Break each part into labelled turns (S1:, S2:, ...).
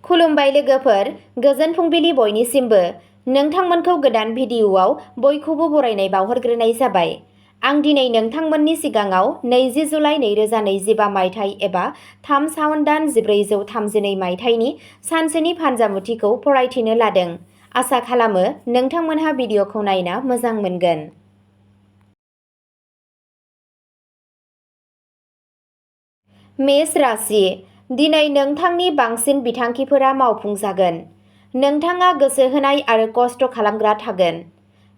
S1: खुलुमबाय लोगोफोर, गोजोन फुंबिलि बयनिसिमबो। नोंथांमोनखौ गोदान भिडिअ'आव बयखौबो बरायनाय बावहरग्रोनाय जाबाय। आं दिनै नोंथांमोननि सिगाङाव 20 जुलाइ 2025 मायथाइ एबा 3 सावन दान 1432 मायथाइनि सानसेनि फान्जामुथिखौ फरायथिनो लादों। आसा खालामो नोंथांमोनहा भिडिअ'खौ नायना मोजां मोनगोन। मेष राशि, दिनै नोंथांनि बांसिन बिथांखिफोरा मावफुंजागोन। नोंथाङा गोसो होनाय आरो खस्थ' खालामग्रा थागोन।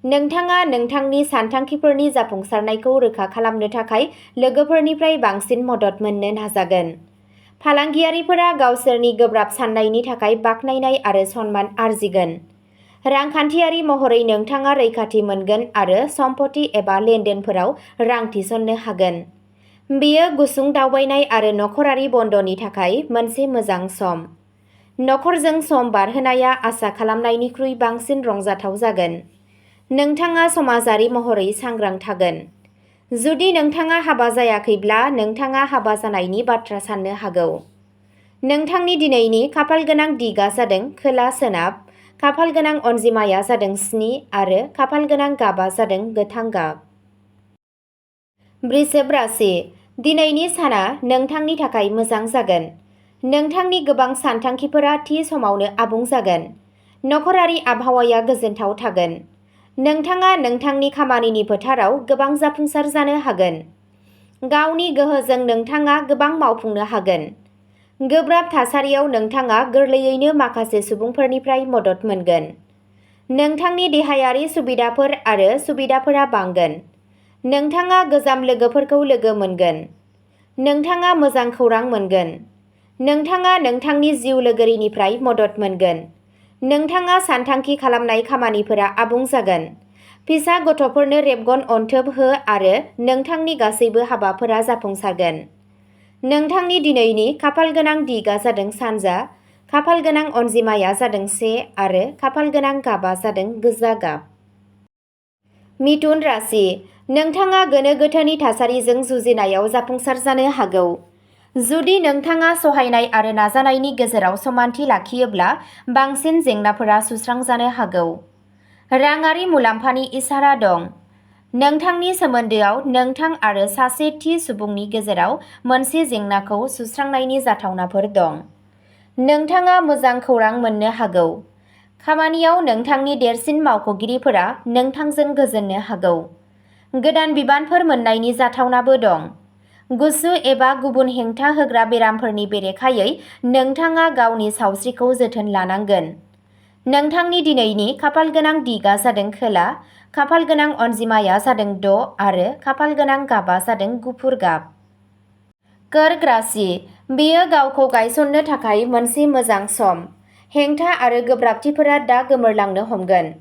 S1: नोंथाङा नोंथांनि सानथांखिफोरनि जाफुंसारनायखौ रोखा खालामनो थाखाय लोगोफोरनिफ्राय बांसिन मदद मोननो नाजागोन। फालांगियारिफोरा गावसोरनि गोब्राब साननायनि थाखाय बाख्नायनाय आरो सनमान आरजिगोन। रांखान्थियारि महरै नोंथाङा रैखाथि मोनगोन आरो सम्पथि एबा लेनदेनफोराव रां थिसननो हागोन। बेयो गुसुं दावबायनाय आरो नखरारि बन्द'नि थाखाय मोनसे मोजां सम। नखरजों सम बारहोनाया आसा खालामनायनिख्रुइ बांसिन रंजाथाव जागोन। नोंथाङा समाजारि महरै सांग्रां थागोन। जुदि नोंथाङा हाबा जायाखैब्ला नोंथाङा हाबा जानायनि बाथ्रा साननो हागौ। नोंथांनि दिनैनि खाफालगोनां दिगा जादों खोला सोनाब, खाफालगोनां अनजिमाया जादों 7 आरो खाफालगोनां गाबा जादों गोथां गाब। वृषभ राशि, दिनैनि साना नोंथांनि थाखाय मोजां जागोन। नोंथांनि गोबां सानथांखिफोरा थि समावनो आबुं जागोन। नखरारि आबहावाया गोजोनथाव थागोन। नोंथाङा नोंथांनि खामानिनि फोथाराव गोबां जाफुंसार जानो हागोन। गावनि गोहोजों नोंथाङा गोबां मावफुंनो हागोन। गोब्राब थासारियाव नोंथाङा गोरलैयैनो माखासे सुबुंफोरनिफ्राय मदद मोनगोन। नोंथांनि देहायारि सुबिदाफोर आरो सुबिदाफोरा बांगोन। नोंथाङा गोजाम लोगोफोरखौ लोगो मोनगोन। नोंथाङा मोजां खौरां मोनगोन। नोंथाङा नोंथांनि जिउ लोगोरिनिफ्राय मदद मोनगोन। नोंथाङा सानथांखि खालामनाय खामानिफोरा आबुं जागोन। फिसा गथ'फोरनो रेबगन अनथोब हो आरो नोंथांनि गासैबो हाबाफोरा जाफुंसारगोन। नोंथांनि दिनैनि खाफालगोनां दिगा जादों सानजा, खाफालगोनां अनजिमाया जादों 1 आरो खाफालगोनां गाबा जादों गोजा गाब। मिथुन राशि, नोंथाङा गोनो गोथोनि थासारिजों जुजिनायाव जाफुंसार जानो हागौ। जुदि नोंथाङा सहायनाय आरो नाजानायनि गेजेराव समानथि लाखियोब्ला बांसिन जेंनाफोरा सुस्रांजानो हागौ। राङारि मुलाम्फानि इसारा दं। नोंथांनि सोमोन्दोआव नोंथां आरो सासे थि सुबुंनि गेजेराव मोनसे जेंनाखौ सुस्रांनायनि जाथावनाफोर दं। नोंथाङा मोजां खौरां मोननो हागौ। खामानियाव नोंथांनि देरसिन मावख'गिरिफोरा नोंथांजों गोजोननो हागौ। गोदान बिबानफोर मोन्नायनि जाथावनाबो दं। गुसु एबा गुबुन हेंथा होग्रा बेरामफोरनि बेरेखायै नोंथाङा गावनि सावस्रिखौ जोथोन लानांगोन। नोंथांनि दिनैनि खाफालगोनां दिगा जादों खोला, खाफालगोनां अनजिमाया जादों 6 आरो खाफालगोनां गाबा जादों गुफुर गाब। कर्क राशि, बेयो गावखौ गायसननो थाखाय मोनसे मोजां सम। हेंथा आरो गोब्राबथिफोरा दा गोमोरलांनो हमगोन।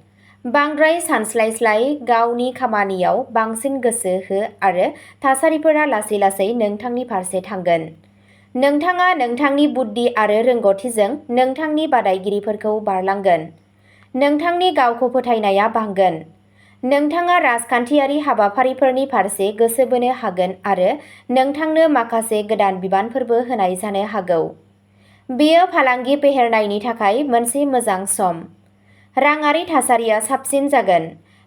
S1: बांद्राय सानस्लायस्लाय गावनि खामानियाव बांसिन गोसो हो आरो थासारिफोरा लासै लासै नोंथांनि फारसे थांगोन। नोंथाङा नोंथांनि बुद्धि आरो रोंग'थिजों नोंथांनि बादायगिरिफोरखौ बारलांगोन। नोंथांनि गावखौ फोथायनाया बांगोन। नोंथाङा राजखान्थियारि हाबाफारिफोरनि फारसे गोसो बोनो हागोन आरो नोंथांनो माखासे गोदान बिबानफोरबो होनाय जानो हागौ। बेयो फालांगि फेहेरनायनि थाखाय मोनसे मोजां सम। राङारि थासारिया साबसिन जागोन,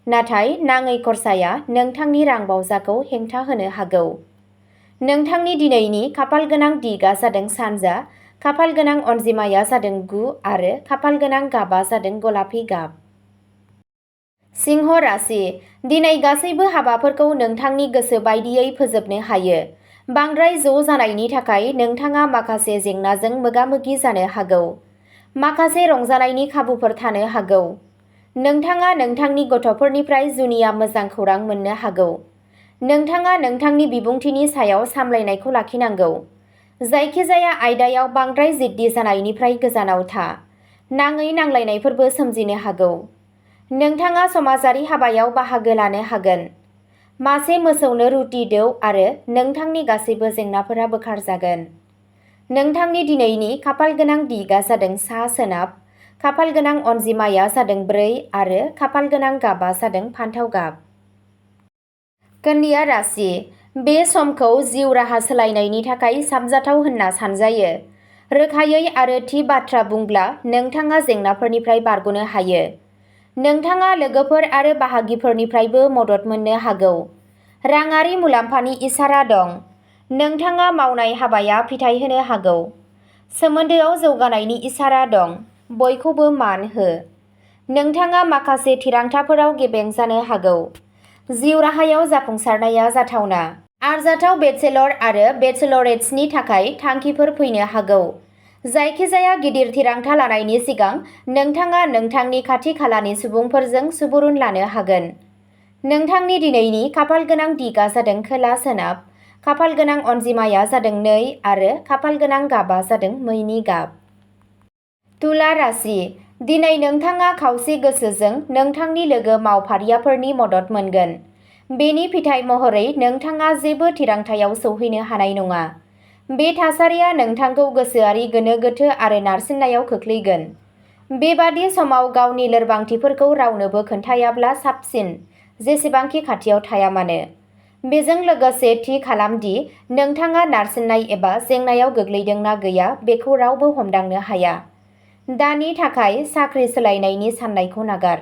S1: नाथाय नाङै खरसाया नोंथांनि रां बावजाखौ हेंथा होनो हागौ। नोंथांनि दिनैनि खाफालगोनां दिगा जादों सानजा, खाफालगोनां अनजिमाया जादों 9 आरो खाफालगोनां गाबा जादों गलापि गाब। सिंह राशि, दिनै गासैबो हाबाफोरखौ नोंथांनि गोसो बायदियै फोजोबनो हायो। बांद्राय ज' जानायनि थाखाय नोंथाङा माखासे जेंनाजों मोगा-मोगि जानो हागौ। माखासे रंजानायनि खाबुफोर थानो हागौ। नोंथाङा नोंथांनि गथ'फोरनिफ्राय जुनिया मोजां खौरां मोननो हागौ। नोंथाङा नोंथांनि बिबुंथिनि सायाव सामलायनायखौ लाखिनांगौ। जायखिजाया आयदायाव बांद्राय जिद्दि जानायनिफ्राय गोजानाव था। नाङै नांलायनायफोरबो सोमजिनो हागौ। नोंथाङा समाजारि हाबायाव बाहागो लानो हागोन। मासे मोसौनो रुटि दौ आरो नोंथांनि गासैबो जेंनाफोरा बोखारजागोन। नोंथांनि दिनैनि खाफालगोनां दिगा जादों सा सोनाब, खाफालगोनां अनजिमाया जादों 4 आरो खाफालगोनां गाबा जादों फान्थाव गाब। कन्या राशि, बे समखौ जिउ राहा सोलायनायनि थाखाय साबजाथाव होनना सानजायो। रोखायै आरो थि बाथ्रा बुंब्ला नोंथाङा जेंनाफोरनिफ्राय बारग'नो हायो। नोंथाङा लोगोफोर आरो बाहागिफोरनिफ्रायबो मदद मोननो हागौ। राङारि मुलाम्फानि इसारा दं। नोंथाङा मावनाय हाबाया फिथाय होनो हागौ। सोमोन्दोआव जौगानायनि इसारा दं। बयखौबो मान हो। नोंथाङा माखासे थिरांथाफोराव गेबें जानो हागौ। जिउ राहायाव जाफुंसारनाया जाथावना। आरजाथाव बेचेलर आरो बेचेलरेट्सनि थाखाय थांखिफोर फैनो हागौ। जायखिजाया गिदिर थिरांथा लानायनि सिगां नोंथाङा नोंथांनि खाथि-खालानि सुबुंफोरजों सुबुरुन लानो हागोन। नोंथांनि दिनैनि खाफालगोनां दिगआ जादों खोला-सोनाब, खाफालगोनां अनजिमाया जादों 2 आरो खाफालगोनां गाबआ जादों मैनि गाब। तुला राशि। दिनै नोंथाङा खावसे गोसोजों नोंथांनि लोगो मावफारियाफोरनि मदद मोनगोन। बेनि फिथाय महरै नोंथाङा जेबो थिरांथायाव सौहैनो हानाय नङा। बे थासारिया नोंथांखौ गोसोआरि गोनो-गोथो आरो नारसिननायाव खोख्लैगोन। बेबादि समाव गावनि लोरबांथिफोरखौ रावनोबो खोन्थायाब्ला साबसिन, जेसेबांखि खाथियाव थाया मानो। बेजों लोगोसे थि खालाम दि नोंथाङा नारसिननाय एबा जेंनायाव गोग्लैदों ना गैया बेखौ रावबो हमदांनो हाया। दानि थाखाय साख्रि सोलायनायनि साननायखौ नागार।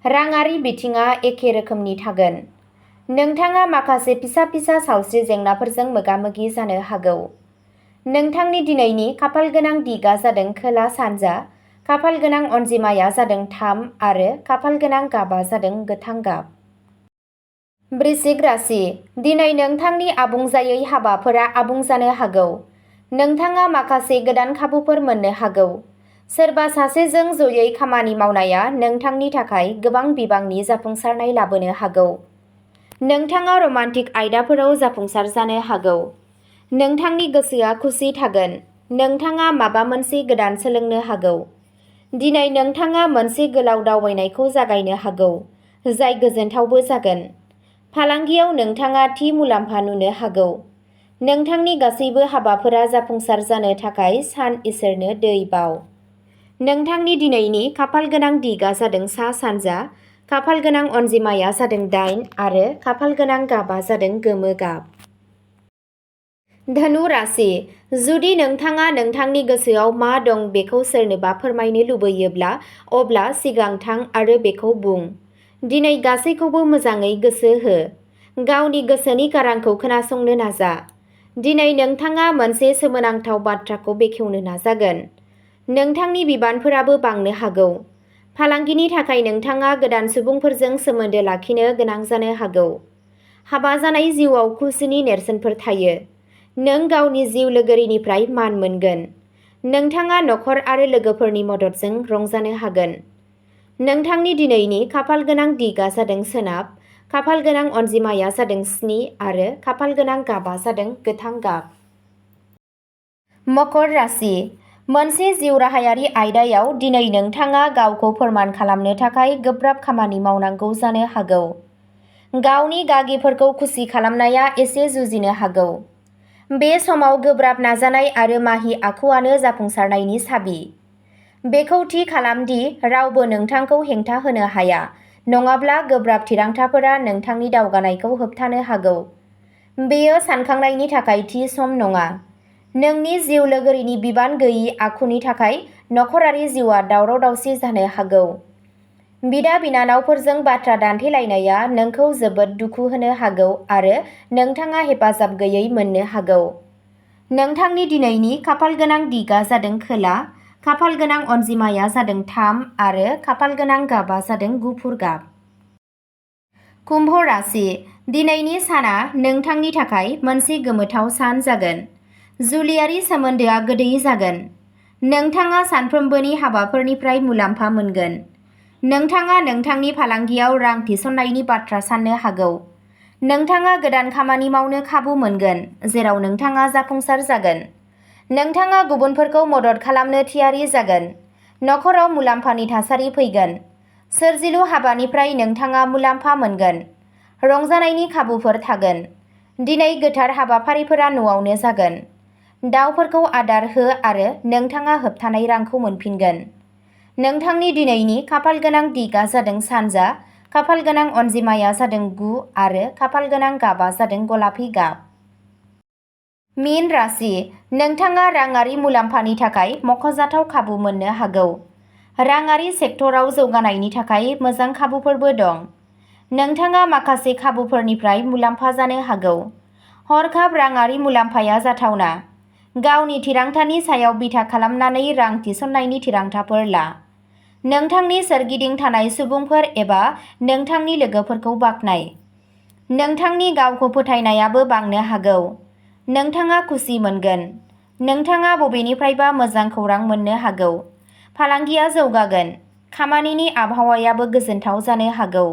S1: राङारि बिथिङा एखे रोखोमनि थागोन। नोंथाङा माखासे फिसा-फिसा सावस्रि जेंनाफोरजों मोगा-मोगि जानो हागौ। नोंथांनि दिनैनि खाफालगोनां दिगआ जादों खोला-सानजा, खाफालगोनां अनजिमाया जादों 3 आरो खाफालगोनां गाबआ जादों गोथां गाब। वृश्चिक राशि। दिनै नोंथांनि आबुं जायै हाबाफोरा आबुं जानो हागौ। नोंथाङा माखासे गोदान खाबुफोर मोननो हागौ। सोरबा सासेजों जयै खामानि मावनाया नोंथांनि थाखाय गोबां बिबांनि जाफुंसारनाय लाबोनो हागौ। नोंथाङा रमान्टिक आयदाफोराव जाफुंसार जानो हागौ। नोंथांनि गोसोआ खुसि थागोन। नोंथाङा माबा मोनसे गोदान सोलोंनो हागौ। दिनै नोंथाङा मोनसे गोलाव दावबायनायखौ जागायनो हागौ, जाय गोजोनथावबो जागोन। फालांगियाव नोंथाङा थि मुलाम्फा नुनो हागौ। नोंथांनि गासैबो हाबाफोरा जाफुंसार जानो थाखाय सान इसोरनो दै बाव। नोंथांनि दिनैनि खाफालगोनां दिगआ जादों सा-सानजा, खाफालगोनां अनजिमाया जादों 8 आरो खाफालगोनां गाबआ जादों गोमो गाब। धनु राशि। जुदि नोंथाङा नोंथांनि गोसोआव मा दं बेखौ सोरनोबा फोरमायनो लुबैयोब्ला, अब्ला सिगां थां आरो बेखौ बुं। दिनै गासैखौबो मोजाङै गोसो हो। गावनि गोसोनि गारांखौ खोनासंनो नाजा। दिनै नोंथाङा मोनसे सोमोनांथाव बाथ्राखौ बेखेवनो नाजागोन। नोंथांनि बिबानफोराबो बांनो हागौ। फालांगिनि थाखाय नोंथाङा गोदान सुबुंफोरजों सोमोन्दो लाखिनो गोनां जानो हागौ। हाबा जानाय जिउआव खुसिनि नेरसोनफोर थायो। नों गावनि जिउ लोगोरिनिफ्राय मान मोनगोन। नोंथाङा नखर आरो लोगोफोरनि मददजों रंजानो हागोन। नोंथांनि दिनैनि खाफालगोनां दिगआ जादों सोनाब, खाफालगोनां अनजिमाया जादों 7 आरो खाफालगोनां गाबआ जादों गोथां गाब। मकर राशि। मोनसे जिउ राहायारि आयदायाव दिनै नोंथाङा गावखौ फोरमान खालामनो थाखाय गोब्राब खामानि मावनांगौ जानो हागौ। गावनि गागिफोरखौ खुसि खालामनाया एसे जुजिनो हागौ। बे समाव गोब्राब नाजानाय आरो माहि आखुआनो जाफुंसारनायनि चाबि। बेखौ थि खालाम दि रावबो नोंथांखौ हेंथा होनो हाया, नङाब्ला गोब्राब थिरांथाफोरा नोंथांनि दावगानायखौ होबथानो हागौ। बेयो सानखांनायनि थाखाय थि सम नङा। नोंनि जिउ लोगोरिनि बिबान गैयै आखुनि थाखाय नखरारि जिउआ दावराव-दावसि जानो हागौ। बिदा-बिनानावफोरजों बाथ्रा दान्थेलायनाया नोंखौ जोबोद दुखु होनो हागौ आरो नोंथाङा हेफाजाब गैयै मोननो हागौ। नोंथांनि दिनैनि खाफालगोनां दिगआ जादों खोला, खाफालगोनां अनजिमाया जादों 3 आरो खाफालगोनां गाबआ जादों गुफुर गाब। कुम्भ राशि। दिनैनि साना नोंथांनि थाखाय मोनसे गोमोथाव सान जागोन। जुलियारि सोमोन्दोआ गोदै जागोन। नोंथाङा सानफ्रोमबोनि हाबाफोरनिफ्राय मुलाम्फा मोनगोन। नोंथाङा नोंथांनि फालांगियाव रां थिसननायनि बाथ्रा साननो हागौ। नोंथाङा गोदान खामानि मावनो खाबु मोनगोन, जेराव नोंथाङा जाफुंसार जागोन। नोंथाङा गुबुनफोरखौ मदद खालामनो थियारि जागोन। नखराव मुलाम्फानि थासारि फैगोन। सोरजिलु हाबानिफ्राय नोंथाङा मुलाम्फा मोनगोन। रंजानायनि खाबुफोर थागोन। दिनै गोथार हाबाफारिफोरा न'आवनो जागोन। दाउफोरखौ आदार हो आरो नोंथाङा होबथानाय रांखौ मोनफिनगोन। नोंथांनि दिनैनि खाफालगोनां दिगआ जादों सानजा, खाफालगोनां अनजिमाया जादों 9 आरो खाफालगोनां गाबआ जादों गलापि गाब। मीन राशि, नोंथाङा राङारि मुलाम्फानि थाखाय मख'जाथाव खाबु मोननो हागौ। राङारि सेक्टराव जौगानायनि थाखाय मोजां खाबुफोरबो दं। नोंथाङा माखासे खाबुफोरनिफ्राय मुलाम्फा जानो हागौ। हरखाब राङारि मुलाम्फाया जाथावना। गावनि थिरांथानि सायाव बिथा खालामनानै रां थिसननायनि थिरांथाफोर ला। नोंथांनि सोरगिदिं थानाय सुबुंफोर एबा नोंथांनि लोगोफोरखौ बाख्नाय। नोंथांनि गावखौ फोथायनायाबो बांनो हागौ। नोंथाङा खुसि मोनगोन। नोंथाङा बबेनिफ्रायबा मोजां खौरां मोननो हागौ। फालांगिया जौगागोन। खामानिनि आबहावायाबो गोजोनथाव जानो हागौ।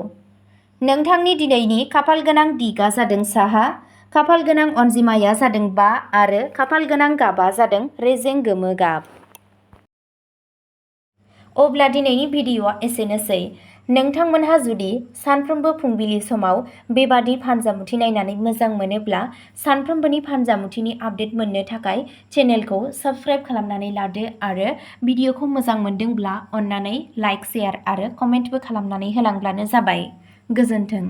S1: नोंथांनि दिनैनि खाफालगोनां दिगआ जादों साहा, खाफालगोनां अनजिमाया जादों 5 आरो खाफालगोनां गाबआ जादों रेजें गोमो गाब। अब्ला दिनैनि भिडिअ'आ एसेनोसै। नोंथांमोनहा जुदि सानफ्रोमबो फुंबिलि समाव बेबादि फानजामुथि नायनानै मोजां मोनोब्ला सानफ्रोमबोनि फानजामुथिनि आपडेट मोननो थाखाय चेनेलखौ साबस्क्राइब खालामनानै लादो आरो भिडिअ'खौ मोजां मोनदोंब्ला अन्नानै लाइक, शेयार आरो कमेन्टबो खालामनानै होलांब्लानो जाबाय। गोजोन्थों।